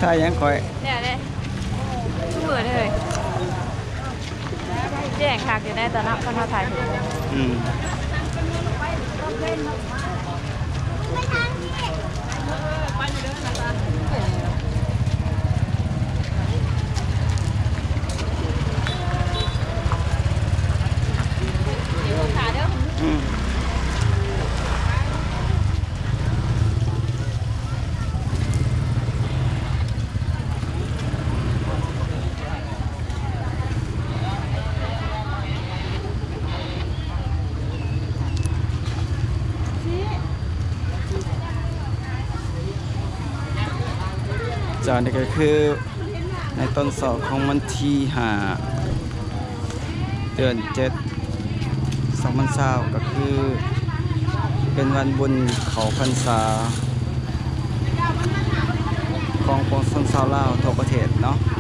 ຖ່າຍຫຍັງຂ້ອຍ? ແລ້ວເດ້ ຄືມື້ເລີຍ ແຈ້ງຄັກຢູ່ໃນຕະເນາະ ຄັນເຮົາຖ່າຍຖືກ. ອືມ. ເຈົ້າ ນີ້ກໍຄືໃນຕອນເຊົ້າຂອງວັນທີຫ້າ ເດືອນເຈັດ ສອງພັນຊາວ ກໍຄືເປັນວັນບຸນເຂົ້າພັນສາຂອງປວງຊົນຊາວລາວທົ່ວປະເທດເນາະ.